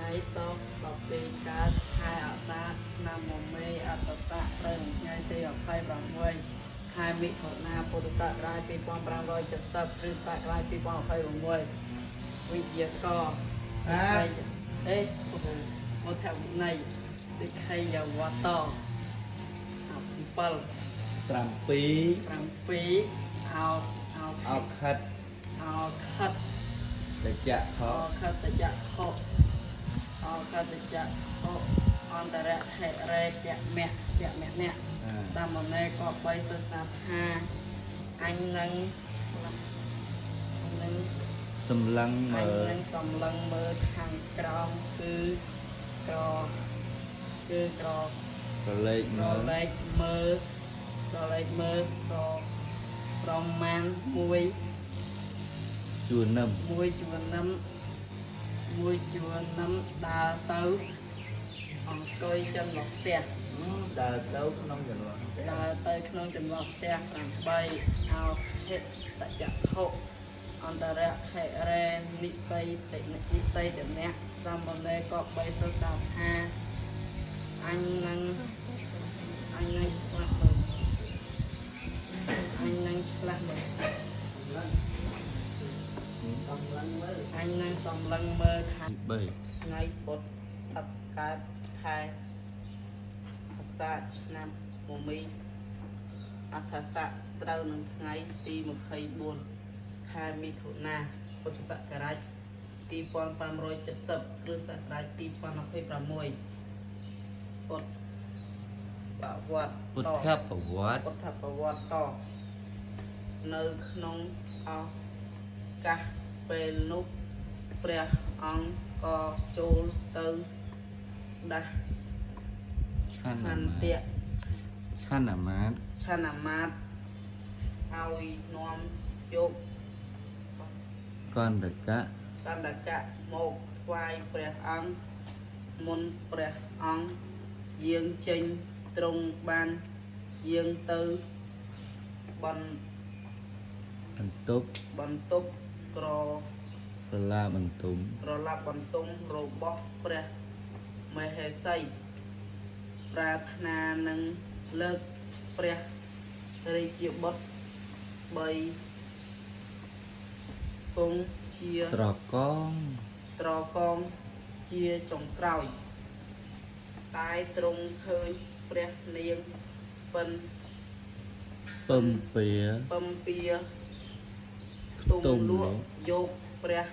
ថ្ងៃសុក្រ12កើតខែអសាធឆ្នាំមមេអត្តស័កត្រូវនឹងថ្ងៃទី26ខែមិថុនាពុទ្ធសករាជ2570គ្រិស្តសករាជ2026វិទ្យាករអេមកថាវិន័យសិក្ខីយវត7 7 7អោអោ អខិត អោខិត តចៈខ អខតចៈខអខតចៈខអន្តរៈហិរេកមៈកមៈអ្នក សាមណេរក៏បីសិក្សាថាអញនឹងនឹង សម្លឹង អញ មើល នឹងសម្លឹងមើលខាងក្រោមគឺក្រគឺក្រ ប្រលេក ក្រ មើល ឡែកមើលក្រឡែកមើលក្រប្រមាណមួយ ជួននឹម មួយជួននឹមមួយជួននឹមដើរទៅអង្គុយចិនមកផ្ទះ ដើរទៅក្នុងចន្លោះ ដើរទៅក្នុងចន្លោះផ្ទះ8អោហិតចក្ខុអន្តរៈខិរេនិស័យតិនិស័យតនៈសម្បនេក៏បីសិក្សាថាអញនឹងអញនឹងឆ្លាស់មើលអញនឹងឆ្លាស់មើលអញនឹងសម្លឹងមើលខាង ទី ថ្ងៃពុធ10កើតខែអសាធឆ្នាំមមីអថស័កត្រូវនឹងថ្ងៃទី24ខែមិថុនាពុទ្ធសករាជ2570គ្រិស្តសករាជ2026ពុទ្ធបវត្ត 3ពុទ្ធប្រវត្តិ ពុទ្ធប្រវត្តិតនៅក្នុងឱកាសពេលនោះព្រះអង្គក៏ចូលទៅដាស់ ឆាន ឆន្ទៈ ឆានមាត ឆានមាតឲ្យនាំយក កន្តកៈ កណ្ដកៈមកថ្វាយព្រះអង្គមុនព្រះអង្គយាងចេញទ្រង់បានយាងទៅបន្ បន្ទប់ បន្ទប់ក្រ សាលាបន្ទុំ ក្រឡាប់បន្ទុំរបស់ព្រះមហេសីប្រាថ្នានឹងលើកព្រះរាជាបុត្របីគង់ជា ត្រកង ត្រកងជាចុងក្រោយតែទ្រង់ឃើញព្រះនាងពិន ពឹមពៀ ពំពាខ្ទុំលក់យកព្រះ